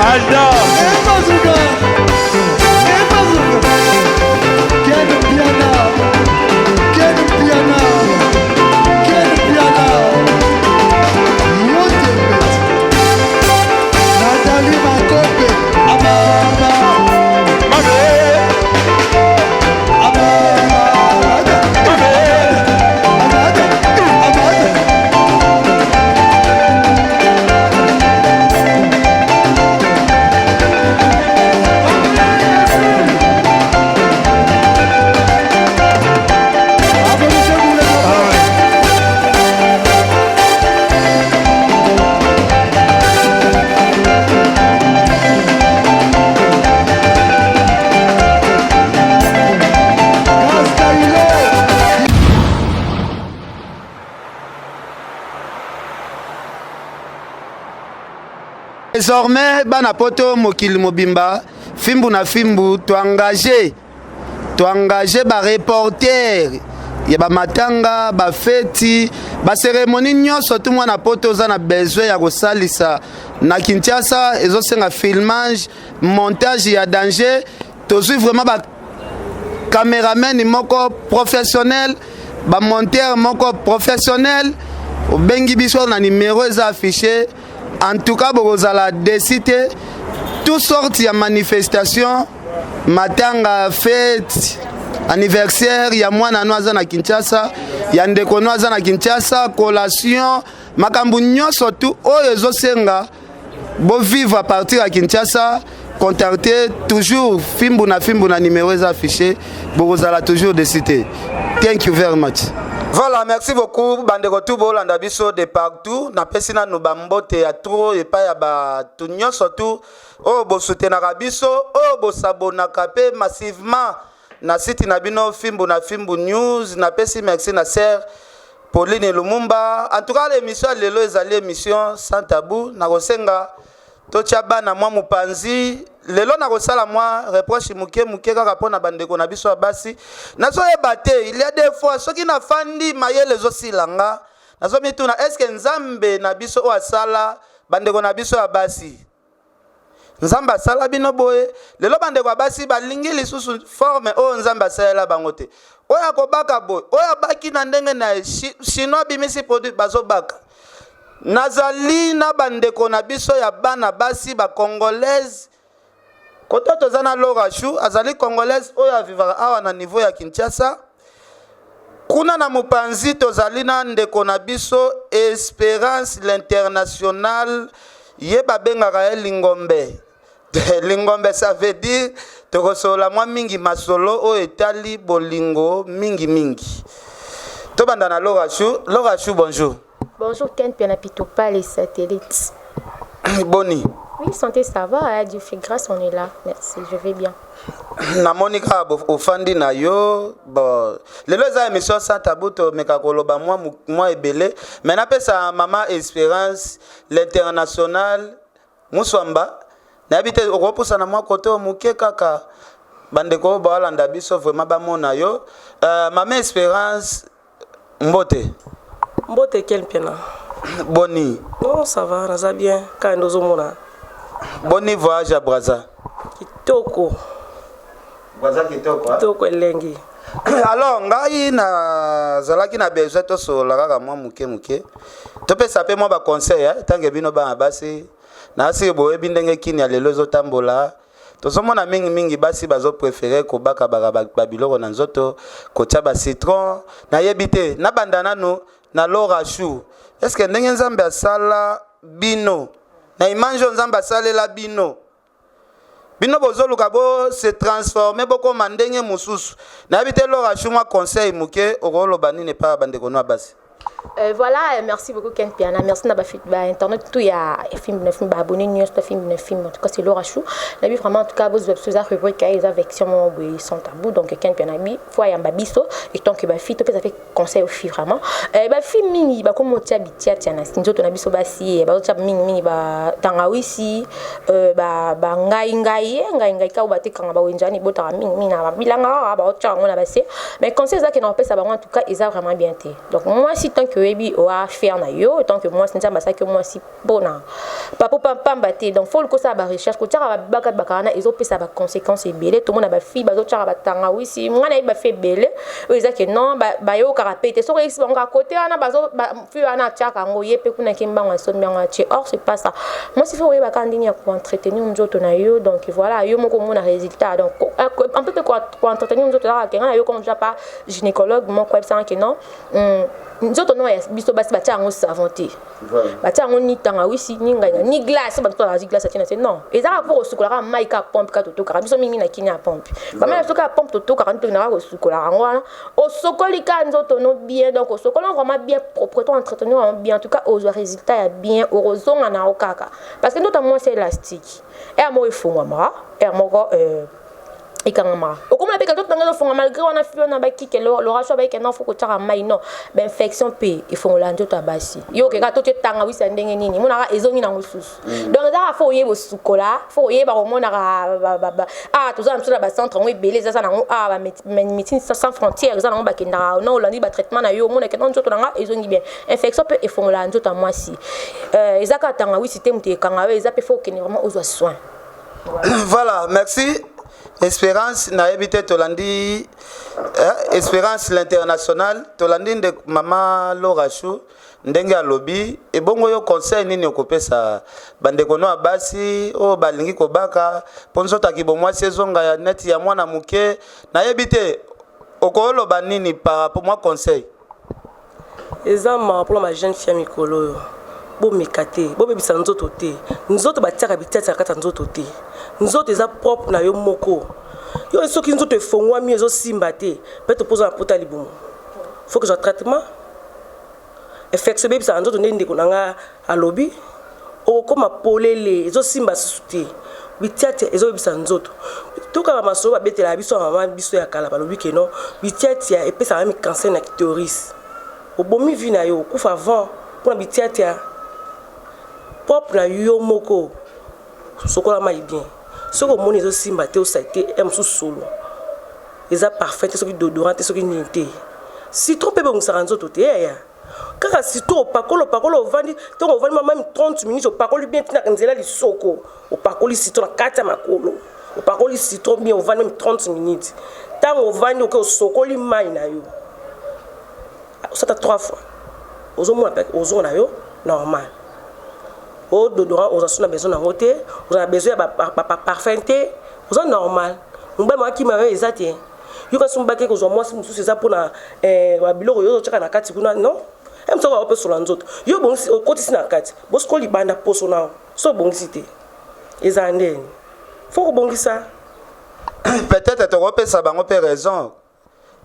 Aldo. Désormais bana poto mokili mobimba fimbu na fimbu to engage to engage ba reporter ya bamatanga bafeti baseremoni nyonso tu mwana poto oza na besoin ya kosalisa na kinshasa ezosenga filmage montage ya danger tozwi vraiment ba cameraman moko professionnel bamonteur moko professionnel obengi biso na numero eza affiché. En tout cas bokozala desi te, tout sorte ya manifestation, matanga, fete, anniversaire ya mwana no aza na Kinshasa, ya ndeko no aza na Kinshasa, collation, makambo nyonso tu oyo ezosenga bovivre à partir ya Kinshasa, contactez toujours fimbu na fimbu na numéro eza affiché, bokozala toujours desi te. Thank you very much. Voilà, merci beaucoup bandeko tu bolanda biso de partout. Napesi nanu bambote ya trop epai ya bato nyonso tu oyo bosutenaka biso, oyo bosabonaka mpe massivement na site na bino Fimbu na Fimbu News. Napesi merci na sœur Pauline Lumumba. En tout cas, l'émission ya lelo ezali émission sans tabou. Nakosenga totia bana mwa mopanzi. Lelo nakosala mwa reproche moke moke kaka mpo na bandeko na biso ya basi. Nazoyeba te, il y a des fois soki nafandi mayele ezosila nga, nazomituna eske Nzambe na biso oyo asala bandeko na biso ya basi, Nzambe asala bino boye? Lelo bandeko ya basi balingi lisusu forme oyo Nzambe asalela bango te. Oyo akobaka boye, oyo abaki na ndenge na ye, chinois abimisi produit, bazobaka. Nazali na bandeko na biso ya bana basi ba congolaise koto, toza na Laura Chou, azali congolaise oyo avivaka awa na niveau ya Kinshasa. Kuna na mopanzi tozali na ndeko na biso Esperance l'international, ye babengaka ye Lingombe. Lingombe, ça veut dire tokosolola mwa mingi masolo oyo etali bolingo mingi mingi. Tobanda na Laura Chou. Laura Chou, bonjour. Bonjour Ken Piana Pitopa, les satellites. Boni? Oui, santé ça va, hein, Dieu fait grâce, on est là. Merci, je vais bien. Namoni kaka ofandi na yo. Bon, lelo eza émission sans tabou, tomeka koloba mwa mwa ebele, mais napesa mama Espérance l'international Muswamba. Nayebi te, okopusana mwa kote oyo moke kaka, bandeko oyo baolanda biso vraiment bamona yo. Mama Espérance, mbote. Mbote Ken Piana. Boni? Non, ça va, naza bien. Kaka nde ozomona. Boni voyage ya Braza? Kitoko. Braza kitoko, hein? Kitoko elengi. Alors ngai nazalaki na besoin tosolola kaka mwa moke moke, topesa mpe mwa baconseil, eh, ntange bino bana basi nasiki boyebi ndenge kini ya lelo ezotambola. Tozomona mingimingi basi bazopréférer kobakabaka babiloko na nzoto, kotia bacitron. Nayebi te, nabanda nanu na Laura Chou. Est ce que ndenge Nzambe asala bino na image oyo Nzambe asalela bino, bino bozoluka bo se transformer, bokoma ndenge mosusu? Nayebi te, Laura Chou, mwa conseil moke okoloba nini epai ya bandeko no ya basi? Voilà, merci beaucoup Ken Piana. Merci na ba ba internet tout ya film na film ba abonné news to film na film. En tout cas, c'est Laura Chou. Na bi vraiment en tout cas vos web rubrique eza version mo boye sans tabou. Donc Ken Piana bi fois yamba biso et tant que ba fille to pesa fait conseil aux filles vraiment. Ba fille mingi ba komo tia bitia tia na nzoto na biso basi ba tia mingi mingi ba tangawisi, ba ba ngai ngai ngai ngai ka ba tekanga ba wenjani botaka mingi mingi na ba bilanga ba tia ngo na basi. Mais conseil za ke na pesa bango en tout cas eza vraiment bien te. Donc moi si Tant que oyebi oa faire na yo, tant que mwasi, Nzambe asalaki yo mwasi mpona papo pamba te. Donc faut kosala barecherche. Kotiaka babaka baka wana ezopesa baconséquence ebele. Tomona bafille bazotiaka batangawisi. Ngai nayebi bafille ebele oyo eza ke non, bayokaka pe te. Soki oyebisi bango kaka kote wana, fille wana atiaka yango, ye mpe kuna ke mbango asombi yango, atie. Or c'est pas ça. Mwasi, faut oyebaka ndenge ya koentretenir nzoto na yo. Donc voilà, yo moko omona résultat. Donc un peu mpe koentretenir nzoto ezaka ke ngai nayoka déjà pa gynécologue moko ayebisanga ke non, nzoto no ya biso basi, batia yango savon te, batia yango ni tangawisi, ni ngai, ni glace. Bato bazwi glace atie na se, non. Ezaka mpo kosukolaka mai ka pompe ka totokaka biso mingi na kini ya pompe. Bamai na biso kaka pompe totokaka, tokendaka kosukolaka yango wana. Osokoli ka nzoto no bien, donc osokoli vraiment bien propre, to entretenir vraiment bien. En tout cas, ozwa résultat ya bien, okozonga na yo kaka, parce que nzoto ya mwasi élastique, ere moko efungwamaka, ere moko ekangamaka. Okomona mpe nzoto nanga ezofonga malgré wana. Fi wana bakike loraso bayike non, faut kotiaka mai, non, bainfection mpe efongola nzoto ya basi. Yo okeka to tie tangawisi ya ndenge nini, monaka ezongi nango susu. Donc ezaka faut oyeba osukola, faut oyeba komonaka. Ah, toza na biso na bacentre yango ebele, eza nango ah Médecine sans frontière, eza nango bakendaka na olandi batraitement na yo, omonaka no nzoto nanga ezongi bien. Infection mpe efongola nzoto ya mwasi. Eza kaka tangawisi te moto ekanga yo, eza mpe faut okende vraiment ozwa soin. Voilà, merci Espérance. Nayebi te, tolandi Espérance l'international, tolandi nde mama Laura Chou ndenge alobi. Ebongo yo, conseil nini okopesa bandeko no ya basi oyo balingi kobaka mpo nzoto aki bomwasi ezonga ya neti ya mwana moke? Nayebi te, okoloba nini par rapport mwa conseil? Eza mawa mpona bajeune fille ya mikolo oyo. Bomeka te, bobebisa nzoto te. Nzoto batiaka bitiatia kati ya nzoto te. Nzoto eza propre na yo moko. Yo soki nzoto efongwami, ezosimba te, peut-être mpoza na pota libumu, faut que zwa traitement. Infection ebebisaka nzoto. Nde ndeko na nga alobi, okokóma polele, ezosimba susu te. Bitiatia ezobebisa nzoto. Tokaka masolo babetelaka biso ya mama biso ya kala, balobi ke non, bitiatia epesaka meme cancer na clitoris. Obomi vie na yo, okufa avant mpona bitiatia. Propre na yo moko, sokola mai bien. Soki omoni ezosimba te, osali te ya mosusu solo eza parfait te, soki déodorant te, soki nini te, citron mpe ebongisaka nzoto te. Yaya, kaka citron opakoli, opakoli, ovandi. Ntongo ovandi même 30 minutes, opakoli bien ntina nzela lisoko, opakoli citron na kati ya makolo, opakoli citron bien, ovandi même 30 minutes. Ntango ovandi, oke osokoli mai na yo, osata 3 fois, ozomona mpe ozonga na yo normal. Ododorant oza so na besoin nango te, oza na besoin ya baparfum te, oza normal. Mobali akima yo eza te. Yo kasi mobaki kozwa mwasi mosusu eza mpona babiloko yo ozotyaka na kati kuna, non. Mosusu aopesola nzoto yo, obongisi, okotisi na kati, bosiko libanda poso na so obongisi te, eza ndeni faut kobongisa. Peut-être tokopesa bango mpe raison.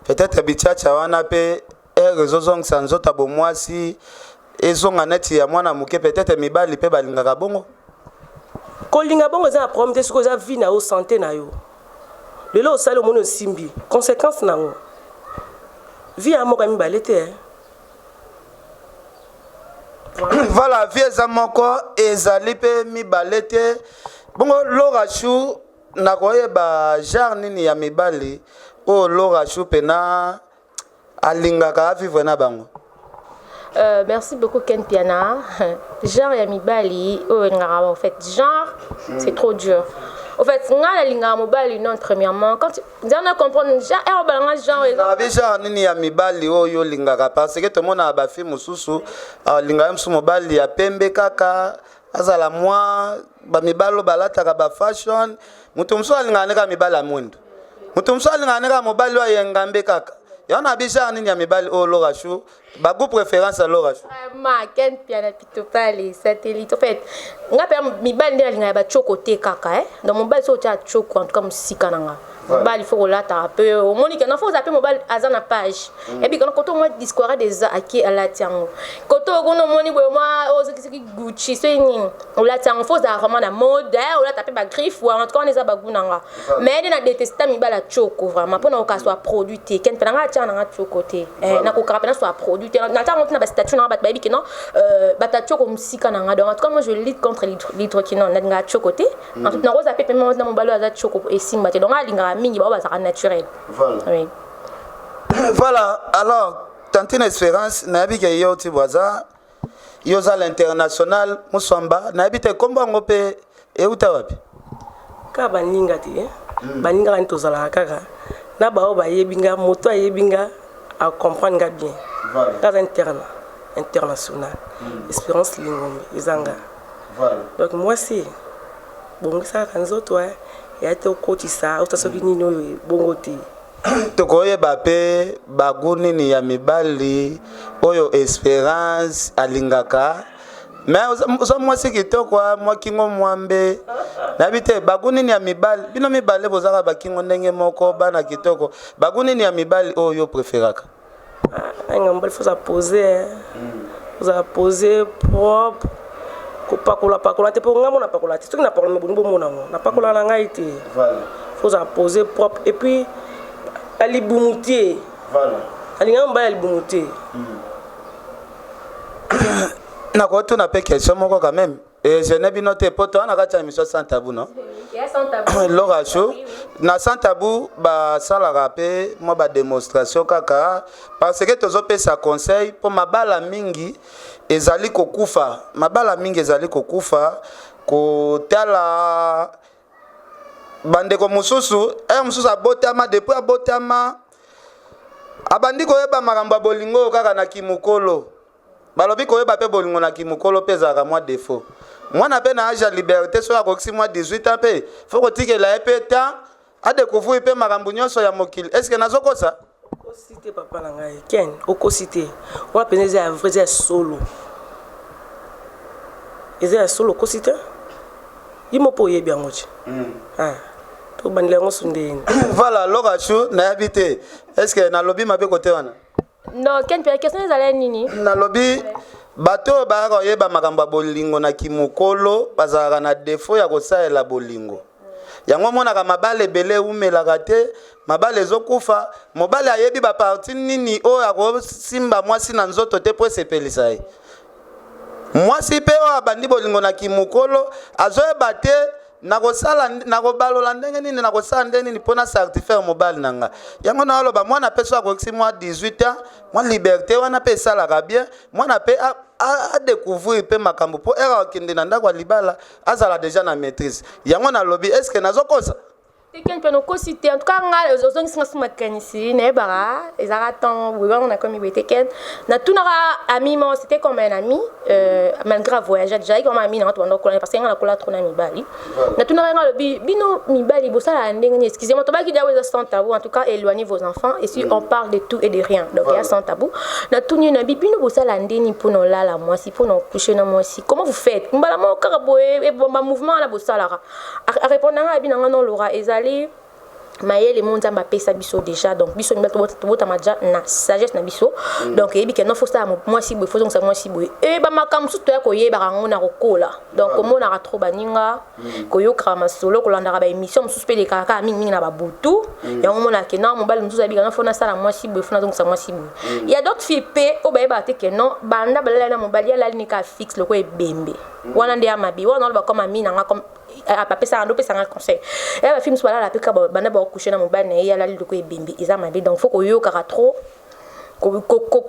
Peut-être bitiatia wana mpe ere ezozongisa nzoto ya bomwasi, ezonga neti ya mwana moke. Peut-être mibali mpe balingaka bongo. Kolinga bongo eza na problème te. Soki eza vie na yo, santé na yo, lelo osali, omoni osimbi, conséquence nango vie ya moko ya mibale te. Voilà, vie eza moko, ezali mpe mibale te. Bongo Laura Chou, nakoyeba genre nini ya mibali oyo Laura Chou mpena alingaka avivre na bango? Merci beaucoup Ken Piana. Genre ya mibali oyo elingaka, en fait genre, c'est trop dur. Au fait, nga nalingaka mobali, non, premièrement quand nzela na comprendre genre ere obalanga genre eza. Nabi genre nini ya mibali oyo olingaka? Parce que tomonaka bafille mosusu alingaka mosusu mobali ya pembe kaka, azala mwa bamibali oyo balataka bafashion. Moto mosusu alingaka ne kaka mibali ya mwindu, moto mosusu alingaka ne kaka mobali oyo ayengambe kaka. Yango na bi genre nini ya mibali oyo Laura Chou, bagoût, préférence ya Laura Chou? Vraiment, Ken Piana, pitopale satellite. En fait, nga mpe mibali nde nalingaka batioko te kaka, eh? Donc mobali soki otya tioko, en tout cas mosika na nga. Mobali faut kolataka mpe, omoni ke faut ozala mpe mobali aza na page ebi kana koto mwa disquara déjà ake alati yango koto kuna, omoni boye mwa ozokisiki Gucci, soki nini olati yango, faut ozala vraiment na mode, olata mpe bagriffe. En tout cas, wana eza bagoût na nga. Mais nde na détesta mibali ya tioko vraiment, mpona koka so produit te. Ken mpe na nga atiaka nanga tioko te, nakokaka mpena so produit te. Natia yango ntina bastatut nanga, bato bayebi ke non, bato ya tioko mosika na nga. Donc en tout cas, moi je lutte contre l'hydroquinone. Nalingaka tioko te. En tout, nakozala mpe pema na mobali oyo aza tioko, esimba te. Donc alingaka mingi bao bazalaka naturel. Voilà. Oui. Voilà, alors. Tantine Espérance, nayebi ke yo ti bwaza, yo oza l'international Muswamba, nayebi te kombo yango mpe euta wapi? Kaka baninga te, eh? Baninga kani tozalaka kaka na bao bayebi nga, moto ayebi nga acomprendre nga bien. Nga aza international Espérance Lingombe, eza nga. Donc mwasi, bongisa kaka nzoto, eh, ya te okotisa ota soki nini oyo bongo te. Tokoyeba mpe bagu nini ya mibali oyo Espérance alingaka? Mais oza mwasi kitoko, mwa kingo mwambe, nayebi te bagu nini ya mibali. Bino mibale bozaka bakingo ndenge moko, bana kitoko. Bagu nini ya mibali oyo yo préféraka? Anga mobali faut oza posé, ozala posé, propre, kopakola pakola te, mpo nga mo napakola te. Soki napakola, me boni bomona yango, napakola na ngai te. Faut ozala posé, propre, et puis alibumu te. Alingaka mobali alibumu te. Nakotuna mpe question moko quand même, egêner bino te, po toza na kati ya émission Sans Tabou, non? Laura Chou, na Sans Tabou basalaka mpe mwa badémonstration kaka parce que tozopesa conseil, mpo mabala mingi ezali kokufa, mabala mingi ezali kokufa. Kotala bandeko mosusu, ere mosusu abotama, depuis abotama abandi koyeba makambo ya bolingo oyo kaka na kimokolo. Balobi koyeba mpe bolingo na kimokolo mpe ezalaka mwa défaut. Mwana mpe na age ya liberté, soki akokisi mwa 18 ans, mpe faut kotikela ye mpe temps adécouvrir mpe makambo nyonso ya mokili. Est ce que nazokosa? Okosi te, papa na ngai Ken, okosi te. Wana mpenza eza ya vrai, eza ya solo, eza ya solo, okosi te. Ye mo mpo oyebi yango ti. Ah, tobandela yango so ndeni. Voilà, Laura Chou, nayebi te, est ce que nalobi mabe kote wana? Non, Ken mpe, question ezala nini? Nalobi bato oyo bayaka koyeba makambo ya bolingo na kimokolo bazalaka na défaut ya kosalela bolingo yango. Omonaka mabala ebele ewumelaka te, mabala ezokufa. Mobali ayebi baparties nini oyo akosimba mwasi na nzoto te mpo esepelisa ye. Mwasi mpe oyo abandi bolingo na kimokolo azoyeba te nakosala, nakobalola ndenge nini, nakosala ndenge nini mpo na satisfaire mobali na nga. Yango naoloba, mwana mpe so akokisi mwa 18 ans, mwa liberté wana mpe esalaka bien, mwana mpe adécouvrir mpe makambo, mpo ere akende na ndako ya libala azala déjà na maîtrise. Yango nalobi, est ce que nazokosa? Te, Ken mpe, nokosi te. En tout cas nga ozongisi nga so makanisi. Nayebaka ezalaka temps boye wana nakomi boye te. Ken, natunaka ami moko, c'était comme un ami, malgré voyage déjà comme ami nanga, tobanda kokola, parce que nga nakola trop na mibali. Natunaka nga, alobi: bino mibali bosalaka ndenge nini? Excusez moi, tobaki dia eza Sans Tabou. En tout cas, éloignez vos enfants et si on parle de tout et de rien, donc ya Sans Tabou. Natuni na bi: bino bosala ndeni mpona olala mwasi, mpona ocoucher na mwasi? Comment vous faites mbala moko kaka boye, bamouvement wana bosalaka? Arépondre nga, abi nanga: non Laura, ezali mayele mo Nzambe apesa biso déjà. Donc biso mibali tobotama déjà na sagesse na biso. Donc eyebi ke non, faut sala mwasi boye, faut zongisa mwasi boye. Eyeba makambo mosusu toya koyebaka yango na kokola. Donc komonaka trop baninga, koyokaka masolo, kolandaka baémission mosusu mpe elekaka kaka mingimingi na babutu. Yango omonaka ke non, mobali mosusu ayebi ke non, faut nasala mwasi boye, faut nazongisa mwasi boye. Ya d'autres filles mpe oyo bayebaka te ke non, banda balali na mobali, alali ni kaka fixe lokola ebembe. Wana nde ya mabe. Wana oloba comme ami nanga, comme apesaka ndo opesanga conseil. Ya bafille mosusu balala mpe kaka banda bakoucher na mobali na ye, alali lokola ebembe, eza mabe. Donc faut koyokaka trop,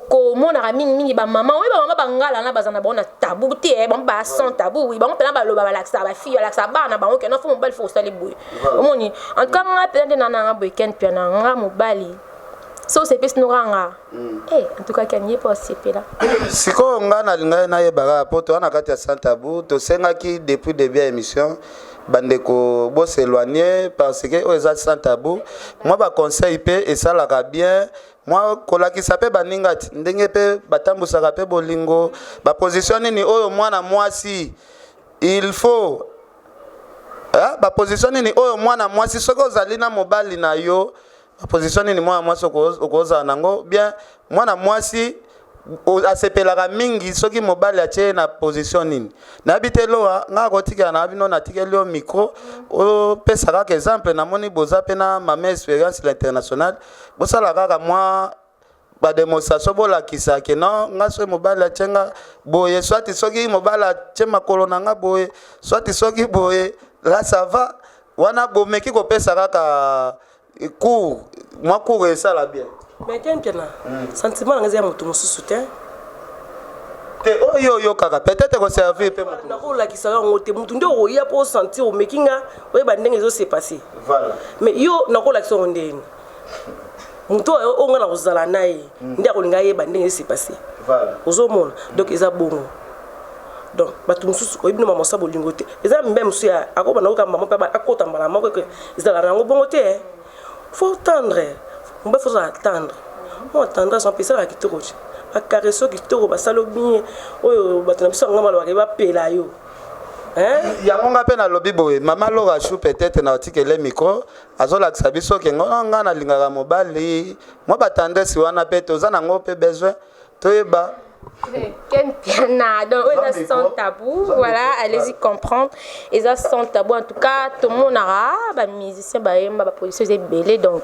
komonaka mingimingi bamama oyo, bamama bangala na baza na bango na tabou te. Bango baa sans tabou, oui. Bango mpena baloba, balakisaka bafille, balakisaka bana na bango ke non, faut mobali faut kosala boye. Omoni, en tout cas nga mpenza nde na nanga boye, Ken mpe na nga mobali so osepesi nokanga. En tout cas Ken ye mpo asepela. Sikoyo nga nalingai nayeba kaka, mpo toza na kati ya Sans Tabou, tosengaki depuis début ya émission bandeko bos'éloigner parce que oyo eza Sans Tabou. Mwa baconseil mpe esalaka bien, mwa kolakisa mpe baninga ti ndenge mpe batambusaka mpe bolingo, baposition nini oyo mwana mwasi il faut, baposition nini oyo mwana mwasi, soki ozali na mobali na yo, baposition nini mwana mwasi okozala nango bien. Mwana mwasi asepelaka mingi soki mobali atie ye na position nini? Nayebi te. Loa ngai akotikela na bino, natikeli yo micro, opesa kaka exemple. Namoni boza mpe na mama Expérience l'international, bosala kaka mwa badémonstration, bolakisa ke non, nga soki mobali atie nga boye, swati soki mobali atie makolo na nga boye, swati soki boye, là ça va. Wana bomeki kopesa kaka cours, mwa cours esala bien. Mais Ken Mpiana, sentiment nanga eza ya moto mosusu te. Te, oyo oyokaka peut-être koservir mpe moto. Nakolakisa yango te. Motu nde okoya mpo osentir, omeki nga, oyeba ndenge ezose passer. Voilà. Mais yo, nakolakisa yango ndeni? Moto oyo nga na kozala na ye nde akolinga ayeba ndenge ese passer. Voilà. Ozomona, donc eza bongo. Donc bato mosusu oyebi no mama bolingo te, eza mbe mosusu ya akobanda koyoka mama mpe akota mbala moko eke ezala na yango bongo te. Faut tendre, mobali faut ozala tendre. Mwa tendresse mpe esalaka kitoko te, bacaresses oyo kitoko, basali bien oyo bato na biso yango balobaka bapela yo. Yango nga mpe nalobi boye, mama Laura Chou, peut-être na otikele micro, azolakisa biso ke ngo nga nalingaka mobali mwa batendresse wana mpe toza nango mpe besoin toyeba. Ken Mpiana, donc eux, eza sans tabou, voilà, allez-y comprendre. Eza sans tabou, en tout cas, tout le monde aura, ba musicien, ba yemba, ba position ebele, donc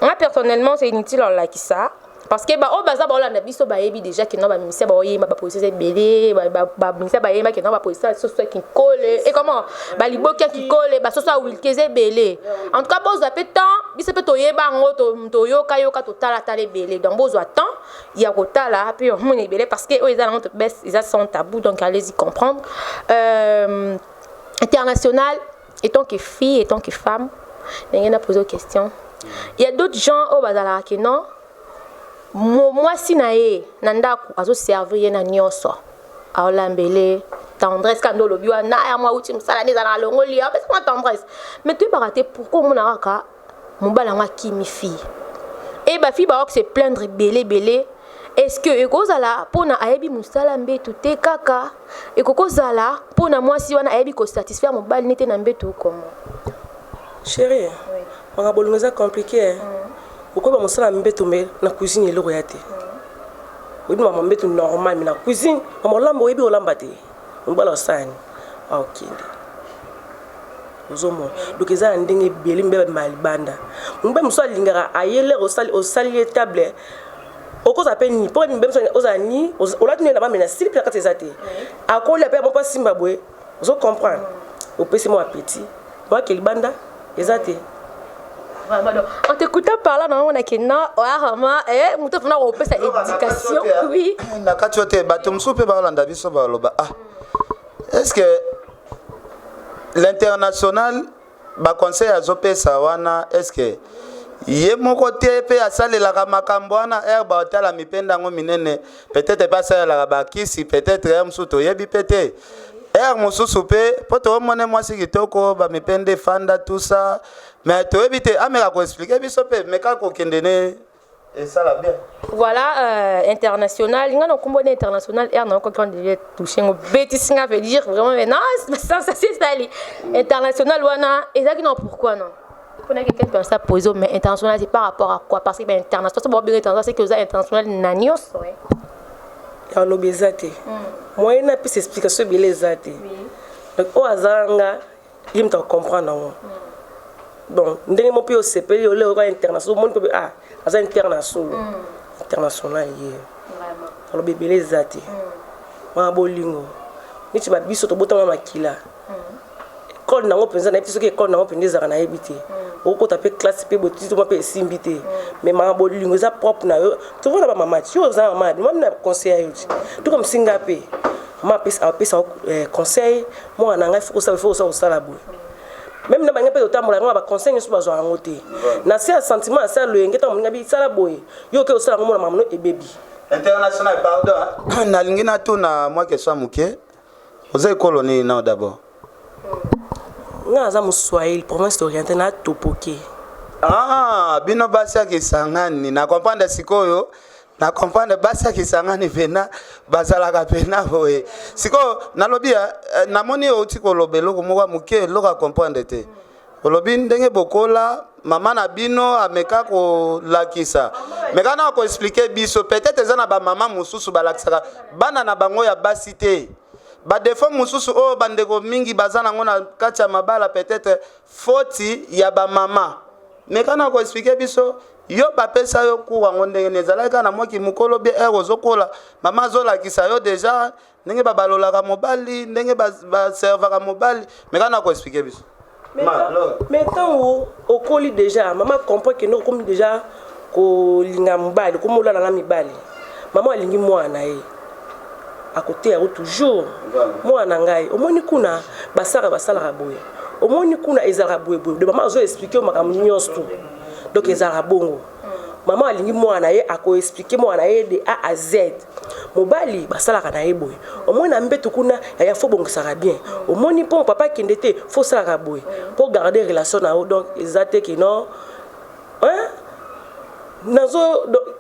moi personnellement, c'est inutile olakisa. Parce que ba oyo baza baolanda biso bayebi déjà ke no bamusicien baoyemba baposition eza ebele, bamusicien bayemba ke no baposition soso ya kinkole et comment baliboki ya kikole, basoso ya wilke eza ebele. En tout cas, bozwa mpe temps, biso mpe toyeba yango, toyokayoka, totalatala ebele. Donc bozwa temps ya kotala mpe omona ebele, parce que oyo eza nango eza sans tabou, donc allez-y comprendre. International, étant que fille, étant que femme, ndenge na pose question, il y a d'autres gens oyo bazalaka ke non, mwasi na ye na ndako azoservir ye na nyonso, aolambele, tendresse kaka nde olobi wana ya mwa auti mosala nde ezalaka longoli, apesi mwa tendresse. Mais toyebaka te pourquoi omona kaka mobali yango akimi fille e bafille baoki se plaindre ebele ebele. Est ce que ekozala mpona ayebi mosala mbetu te, kaka ekokozala mpona mwasi wana ayebi kosatisfaire mobali nete na mbetu komo? Chéri, makambo bolingo eza compliqué. Okoyeba mosala mbeto, mais na cuisine eloko ya te. Oyebi mama mbeto normal, mais na cuisine, mama olamba, oyebi olamba te, mobala osani aokende. Ozomona, donc eza na ndenge ebele mbe babima libanda. Mobali mosusu alingaka aye lere osali ye table, okozala mpe ni mpo mibali mosusu ozala ni olati nde na bambe na sili mpe na kati eza te, akolia mpe mpo asimba boye. Ozo comprendre, opesi mwa appétit, wake libanda eza te. Vraiment, donc, en t'écoutant par là, on a que non, vraiment, eh, moto fana kopesa éducation, oui. Na kati oyo te, bato mosusu mpe baolanda biso, baloba: ah, est ce que l'international, baconseil azopesa wana, est ce que ye moko te mpe asalelaka makambo wana? Ere baotala mipende yango minene, peut-être mpe asalelaka bakisi, peut-être ere mosusu toyebi mpe te, ere mosusu mpe mpo toomone mwasi kitoko, bamipende efanda, tout ça, mais toyebi te. Ameka koexpliquer biso mpe, meka kokende ne esala bien. Voilà, international, nga na kombo na international air na quand devait toucher ngo betisi nga, veut dire vraiment, mais non, ça ça c'est ça international wana ezalaki non. Pourquoi non? Mpona quelqu'un peut ça poser, mais international, c'est par rapport à quoi? Parce que ben, international, c'est bon bien, international, c'est que vous international na nyonso. Ya olobi eza te moyen napesa explication ebele, eza te. Donc oyo azanga ye moto acomprendre yango. Bon, ndenge mo mpe osepeli ole oyoka international, omoni mpe ah, aza international, international ye. Alobi ebele eza te. Wana bolingo neti babiso tobotama makila, ekole nango mpenza nayebi te soki ekole nango mpenza ezalaka, nayebi te. Okokota mpe classe mpe botitoma mpe esimbi te, mais mama bolingo eza propre na yo. Tovanda bamama ti yo oza mama, mami na conseil ya yo ti tuka mosinga mpe mama apesa conseil: mwana na ngai, faut kosala, faut kosala, kosala boye. Même na bange mpe totambola yango na baconseil nyonso, bazwa yango te na se ya sentiment, na se ya loyenge. Ntango moninga bisala boye, yo oke osala yango, mona makambo no ebebi. International, pardon, nalingi natuna mwa question moke. Oza ekolo nini nao d'abord? Nga naza Moswahili, province d'Oriental, na Topoke. Ah, bino basi ya Kisangani, na comprendre sikoyo, na comprendre. Basi ya Kisangani mpena bazalaka mpena boye. Sikoyo nalobi, namoni outi koloba eloko moko ya moke, eloko ya comprendre te. Olobi ndenge bokola, mama na bino ameka kolakisa, meka na koexpliquer biso. Peut-être eza na bamama mosusu balakisaka bana na bango ya basi te badéfauts mosusu oyo bandeko mingi baza nango na kati ya mabala, peut-être foti ya bamama. Meka na koexpliquer biso, yo bapesa yo cours yango ndenge nini? Ezalaki kaka na mwaki mokolo bie ere ozokola, mama azolakisa yo déjà ndenge babalolaka mobali, ndenge baservaka mobali? Meka na koexpliquer biso. Mais ntango okoli déjà, mama comprend ke okomi déjà. Kolinga mobali, komolala na mibali. Mama alingi mwana na ye, akoteya yo toujours: "Mwana na ngai, omoni kuna basalaka, basalaka boye, omoni kuna ezalaka boye boye." De mama azo expliquer yo makambo nyonso tu. Donc ezalaka bongo. Mama alingi mwana na ye, akoexpliquer mwana na ye de A à Z. Mobali basalaka na ye boye, omoni na mbeto kuna yaya, faut bongisaka bien, omoni, mpo papa akende te, faut osalaka boye mpo garder relation na yo. Donc eza te ke non, hein? Nazo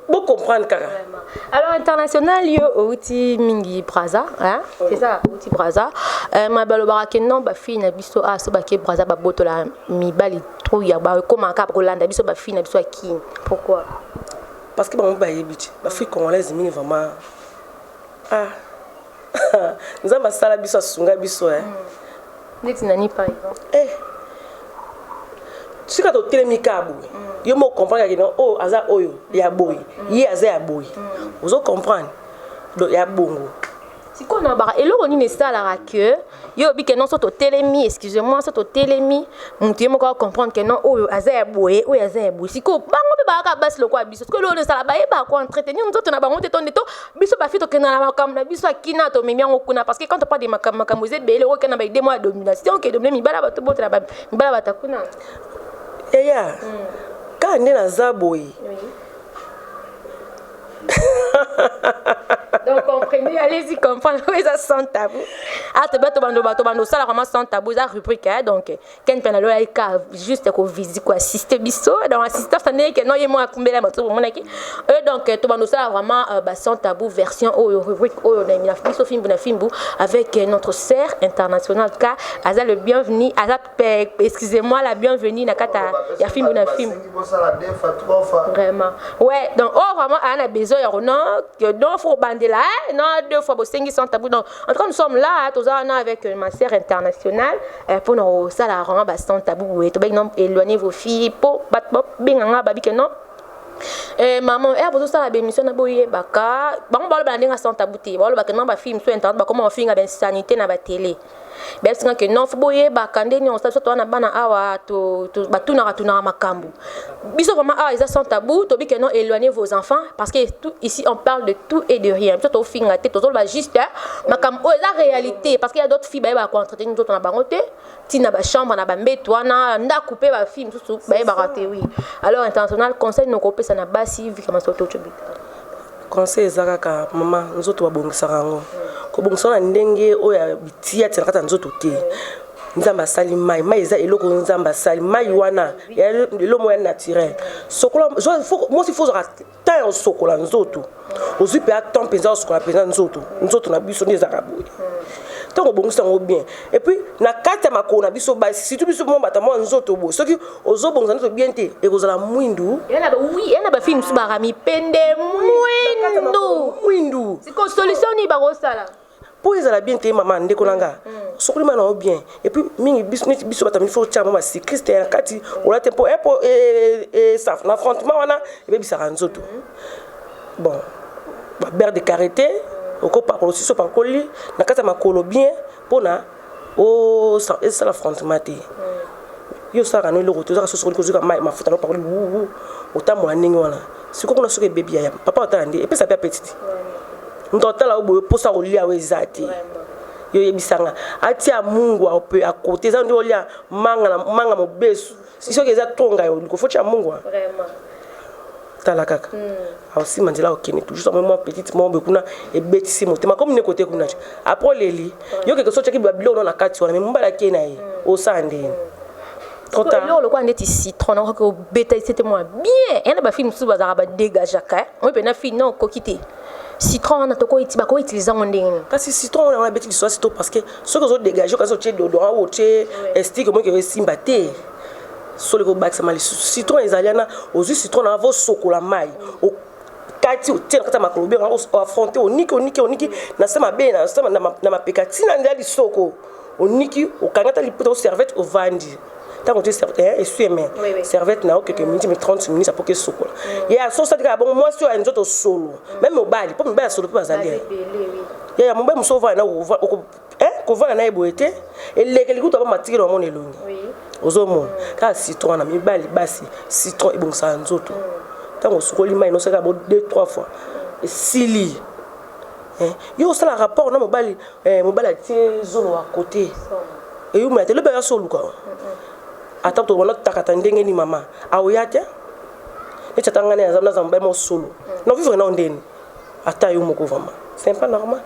bocomprendre kaka. Alors international, yo outi mingi Braza, hein? C'est ça, outi Braza. Ma balobaka ke non, bafille na biso a so bake Braza, babotola mibali trop ya bakomaka kolanda biso bafille na biso ya Kini. Pourquoi? Parce que bango bayebi ti bafille congolaise mingi vraiment, ah, Nzambe asala biso, asunga biso, eh. Neti nani par exemple? Eh. Sika totelemi kaka boye, yo mo comprendre kaka oyo aza oyo ya boye, ye aza ya boye, ozo comprendre. Donc ya bongo. Sikoyo na baka eloko nini esalaka ke yo obi ke non, so totelemi, excusez moi, so totelemi, motu ye moko acomprendre ke non, oyo aza ya boye, oyo aza ya boye? Sikoyo bango mpe bakaka basi lokola biso. Sikoyo eloko esala bayebaka koentretenir nzoto na bango te? Tonde to biso bafi tokenda na makambo na biso akina, tomemi yango kuna, parce que quand on parle de makambo, makambo eza ebele. Okenda ba idée moko ya domination, oke domine mibala, bato botela mibala bata kuna. Eya kaka nde naza boye. Donc comprenez, allez-y comprendre. Eza sans tabou. Ah, toba tobando bato bando osala vraiment sans tabou, eza rubrique, hein. Donc ken mpe naloya ka juste kovisite, koassiste biso. Donc assistance ndenge ke non, ye mo akumbela bato bomonaki. Donc tobando osala vraiment ba sans tabou version oyo, rubrique oyo na biso Fimbu na Fimbu avec notre sœur internationale. En tout cas aza le bienvenu, aza, excusez-moi, la bienvenue na kati ya Fimbu na Fimbu vraiment. Ouais, donc oh, vraiment ana besoin ya non que non, faut bandela, hein? Non, deux fois bosengi sans tabou. Donc en tout cas nous sommes là, toza wana avec ma sœur internationale pour nous osala vraiment ba sans tabou boye. Tobengi non, éloignez vos filles, po bato babenganga babi ke non, maman bozosala bémission na boyebaka bango baloba na ndenge sans tabou te. Balobaka non, bafille mosusu internet bakoma bafinga bainsanité na batélé. Bayebisinga ke non, faut boyebaka nde nini osala. Biso toza na bana awa, batunaka tunaka makambo. Biso vraiment awa eza sans tabou. Tobi ke non, éloignez vos enfants, parce que tout, ici on parle de tout et de rien. Biso tofinga te, tozoloba juste makambo oyo eza réalité, parce que y a d'autres filles bayebaka koentretenir nzoto na bango te, ntina bachambre na bambeto wana, ndako mpe bafille mosusu bayebaka te. Oui, alors international, conseil nokopesa na basi vikama soki totobita? Conseil eza kaka, mama, nzoto babongisaka yango, kobongisa na ndenge oyo ya bitia tia na kati ya nzoto te. Nzambe asali mai, mai eza eloko oyo Nzambe asali. Mai wana eloko moko ya naturel. Sokola mwasi, faut ozwaka temps ya osokola nzoto. Ozwi mpe temps mpenza osokola mpenza nzoto. Nzoto na biso nde ezalaka boye. Ntango obongisi yango bien, et puis na kati ya makolo na biso basi, surtout biso mo bato mwa nzoto boye, soki ozobongisa nzoto bien te, ekozala mwindu. Oui, ena bafille mosusu baka mipende mwindu. Mwindu. Siko solution nini bakosala? Mpo ezala bien te, mama, ndeko na nga, sokoli ma na yo bien. Et puis mingi biso, neti biso bato mifo tia mo bacycliste na kati, olate mpo mpo na affrontement wana ebebisaka nzoto. Bon, babeurre de karité okopakola, osisi opakoli na kati ya makolo bien mpona esala affrontement te. Yo osalaka no eloko te, ozaka sosokoli kozwika mai, mafuta na opakoli wuwu, otambola ndenge wana. Sikoyo kuna soki ebebi, yaya, papa otala nde epesa mpe apeti te. Moto otala oyo boye, mposa kolia oyo eza te. Yo oyebisanga atia mungwa pe akote, eza nde olia manga na manga mobesu. Soki eza tonga yo liko, faut tia mungwa. Tala kaka aosima nzela, okende toujours mwa petite mombe kuna, ebetisi motema comme ne kote kuna. Après oleli yo keke so otiaki babiloko no na kati wana, me mobali akei na ye, osala ndeni? Trop tard. Eloko lokola ndeti citron nakoki obeta esete mwa bien. Eya na bafille mosusu bazalaka badégageaka moi mpena fille non, okoki te. Citron wana bakoutilize yango ndenge nini? Kasi citron wana abeti lisolo citron, parce que soki ozodégage, kasi otie déodorant oyo, otie stick, omoki esimba te. Solo ekobakisama lisusu. Citron ezali wana, ozwi citron na avo, osokola mai kati, otie na kati ya makolo bien, oaffronte, oniki, oniki, oniki na se mabe, na se na mapeka, ntina nzela lisoko, oniki, okangi ata liputa o serviette, ovandi. Ntango otie essuie-main, serviette na yo, quelques minutes, mais 30 minutes apoki esokola ye. Asosali kaka bongo. Mwasi oyo ya nzoto solo, même mobali, mpo mibali ya solo mpe bazali. Yaya, mobali mosusu ovanda kovanda na ye boye te, elekeli kutu aba matikeli wamona elongi, ozomona kaka citron wana. Mibali, basi, citron ebongisaka nzoto. Ntango osukoli mai, nosalaka bo deux trois fois, esili. Yo osala rapport na mobali, mobali atie zolo ya kote, eyumela te. Lobi aya so oluka ata tobanda totakata ndenge ni mama aoya te. Neti ata ngai naza mobali moko solo, na vivre nao ndeni ata yo moko, vraiment c'est pas normal.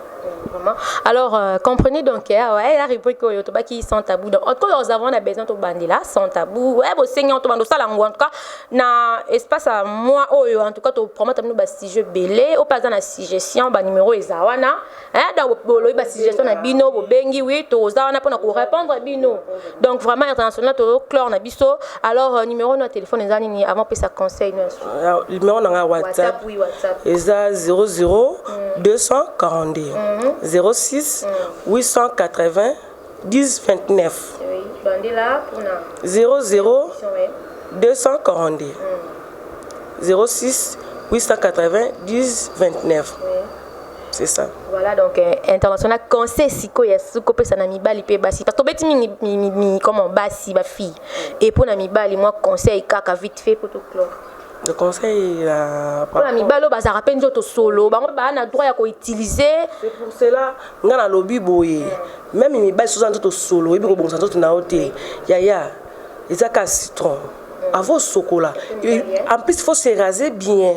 Vraiment. Alors, comprenez donc, ouais, la rubrique oyo tobaki sans tabou. Donc, en tout cas, nous avons besoin de bandela sans tabou. Ouais, bon, seigneur, to bando sala en tout cas, na espace à moi oyo, en tout cas, to promettre nous ba sujet belé, au pas na suggestion, ba numéro eza wana. Hein, donc bolo ba suggestion na bino, bo bengi oui, to za wana pona ko répondre bino. Donc vraiment international to clore na biso. Alors numéro no téléphone eza nini avant pesa conseil no? Numéro na nga WhatsApp. WhatsApp, oui, WhatsApp. Eza 00 242 06 880 10 29. Oui, bandela pour na 00 242 06 880 10 29. Oui. C'est ça. Voilà, donc international, conseil siko ya suko pesa na mibali pe basi, parce que tobeti mingi mi, comment, basi, ba fille, et pour na mibali, moi conseil kaka vite fait pour to clore. Le conseil mpona mibali oyo bazalaka mpe nzoto solo, bango baa na droit ya koutiliser. C'est pour cela nga nalobi boye: même mibali, soza nzoto solo, oyebi kobongisa nzoto na yo te, yaya, eza kaka citron avant osokola. En plus, faut se raser bien.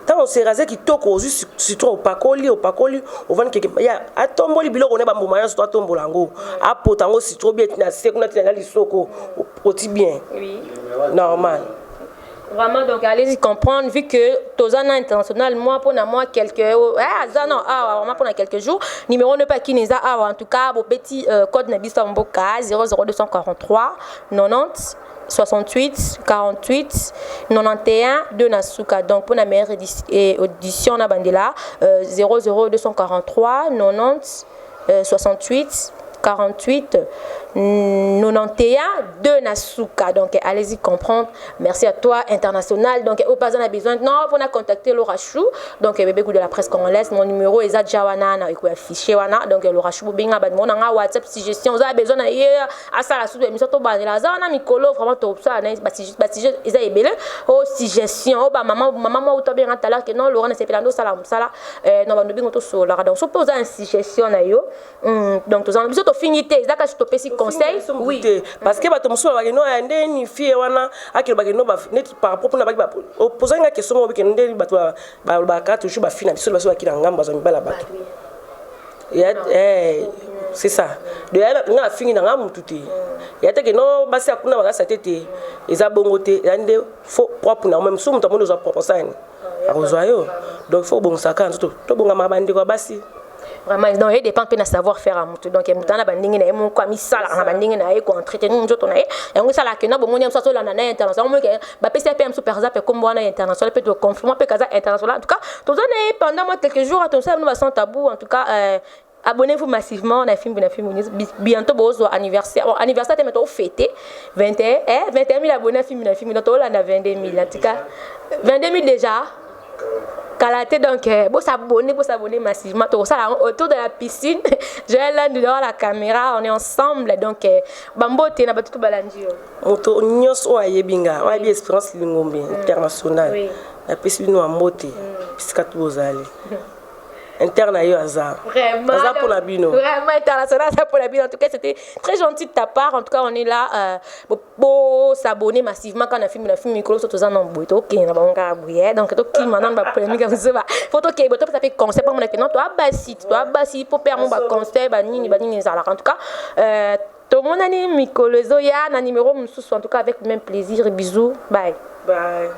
Ntango ose raser kitoko, ozwi citron, opakoli, opakoli, ovandi keke ya atomboli biloko ne bambuma nyonso to atombola yango, apota yango citron bien na se kuna, tina na lisoko, oti bien normal. Vraiment, donc allez-y comprendre, vu que tozana international, moi, pour moi, quelques. Ah, zana, ah, vraiment, pour quelques jours. Numéro ne pas qui n'est ah, en tout cas, petit code na biso mboka 00243 90 68 48 91 2 na suka. Donc pour la meilleure audition na bandela 00243 90 68 48 91 2 na suka. Donc allez-y comprendre. Merci à toi, international. Donc au pas on a besoin non pour contacter Laura Chou, donc bébé goût de la presse congolaise, mon numéro eza déjà wana na eko affiché wana. Donc Laura Chou, benga ba mon nga WhatsApp, suggestion, vous avez besoin na ye asala sous émission to bandela za wana mikolo. Vraiment to ça na ba sujet eza ebele o suggestion o ba maman maman mo to bien tout à l'heure que non, Laura na sepela ndo sala musala non ba ndobingo to sola. Donc so pose une suggestion na yo. Donc toza biso tofingi te, eza kasi topesi conseil. Oui, parce que bato mosusu balobaki no ya ndeni fille wana akelobaki no neti par rapport mpona baki opozaki nga question moko bikende ndeni bato balobaka toujours bafille na biso baso baki na ngambo, bazwa mibala bato. C'est ça de nga nafingi na nga mutu te, ya teke no basi ya kuna bakasa te te, eza bongo te. Eza nde faut propre na même so moto amoni ozwa propre sani akozwa yo. Donc faut obongisaka nzoto, tobongama bandeko ya basi. Vraiment, donc ye dépend mpe na savoir faire ya motu. Donc motu ana bandenge na ye moko amisalaka na bandenge na ye koentretenir nzoto na ye. Yango esalaka na bomoni ya mosu azolanda na ye international moke, bapesi ye mpe ya mosu, par exemple kombo wana international mpe toconfirme mpe kaza international. En tout cas, toza na ye pendant moi quelques jours, tosala bino basans tabou. En tout cas, abonnez-vous massivement na Fimbu na Fimbu News. Bientôt bozwa anniversaire, bon, anniversaire te, mais tofêter 21, eh, 21 000 abonnés à Fimbu na Fimbu. Donc tolanda 22 000, en tout cas 22 000 déjà kala te. Donc bosabonner, bosabonner massivement. Tokosala yango autour de la piscine. Joël Landu devant la caméra, on est ensemble. Donc bambote na bato to balandi yo. Moto nyonso oyo ayebi nga, oyo ayebi Espérance Lingombe international, napesi bino ya mbote bisika to bozali. Inter na yo aza aza mpona bino. Vraiment, international aza mpona bino. En tout cas, c'était très gentil de ta part. En tout cas, on est là pour s'abonner massivement quand on a filmé na film mikolo so toza na boye, tokende na bango kaka boye. Donc tokima nano bapolémique ya mosusu, faut tokeye boye, topesa mpe conseil mpo monake non, toa basi, toa basi po mpe yango baconseil banini banini ezalaka. En tout cas, tomonani mikolo ezoya na numéro mosusu. En tout cas, avec même plaisir. Bisous, bye. Bye.